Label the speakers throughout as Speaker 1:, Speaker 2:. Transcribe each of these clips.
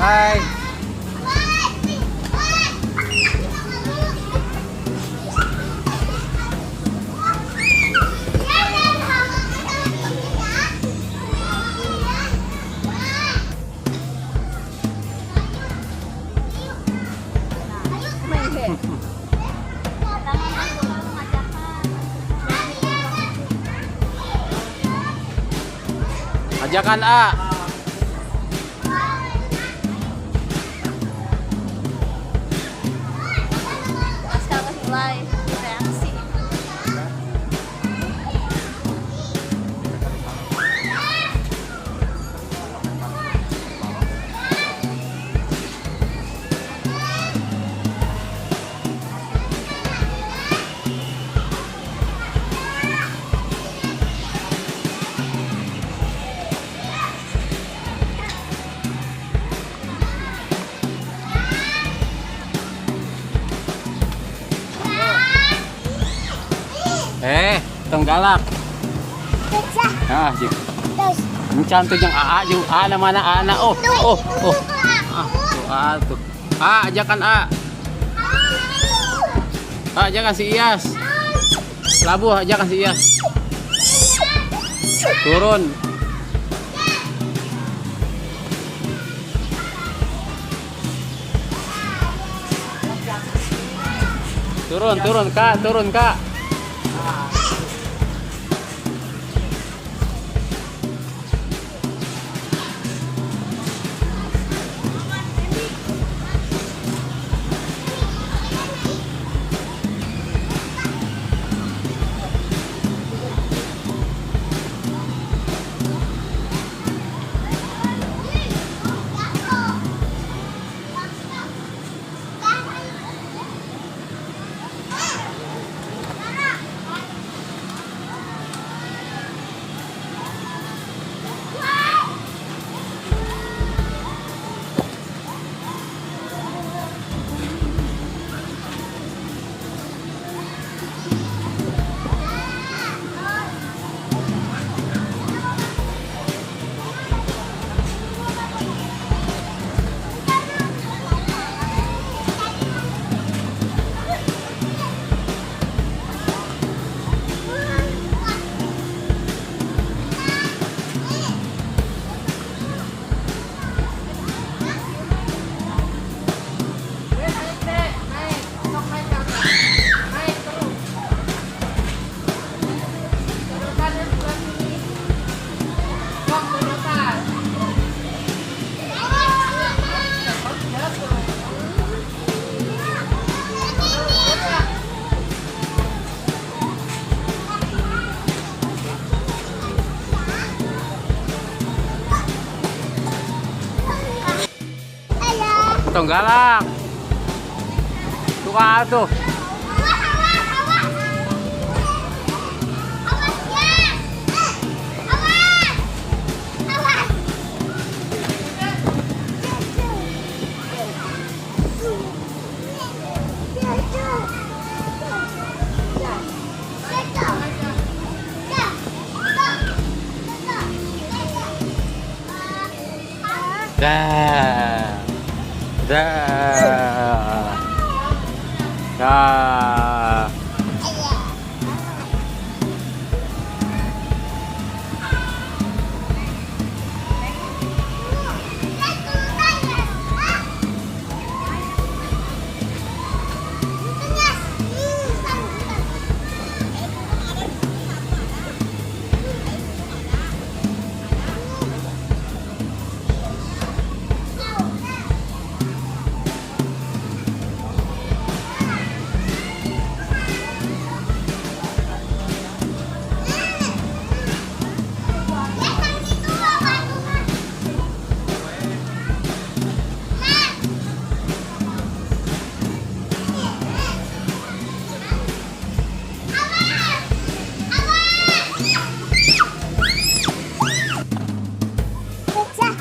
Speaker 1: Hai. Ajakan A.
Speaker 2: Sekarang mulai reaksi.
Speaker 1: Eh, tong galak. Ah, jik. Encan tuh jeung AA jeung A na mana A na. Oh, oh, oh. Ah, tuh A tuh. A, ajakan A. A, ajakan si Iyas. Labuh ajakan si Iyas. Turun. Turun, turun Kak, turun Kak. Tong galak. Tuh A tuh. Dah. Dah. Dah.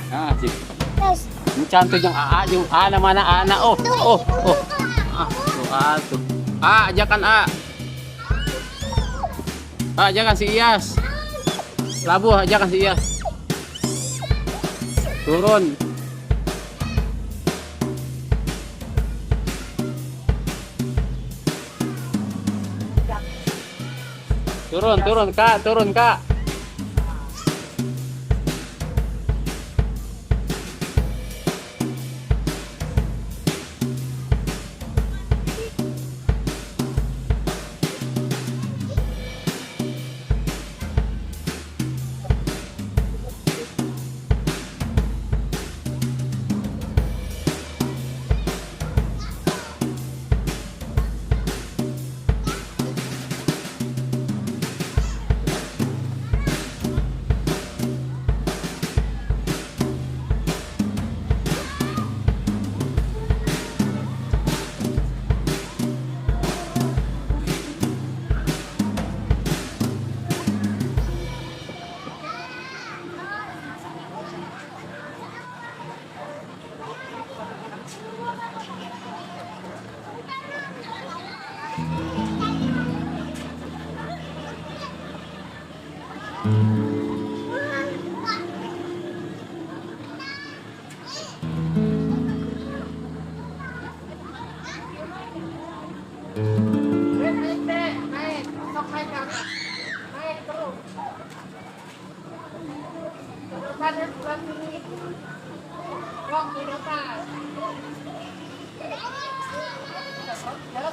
Speaker 1: Ah, jik. Encan tuh jeung AA jeung A na mana A na. Oh, oh, oh. Ah, tuh A tuh. A, ajakan A. A, ajakan si Iyas. Labuh ajakan si Iyas. Turun. Turun, turun Kak, turun Kak.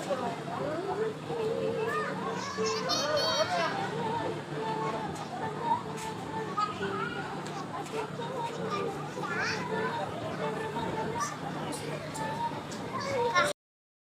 Speaker 2: Jalan.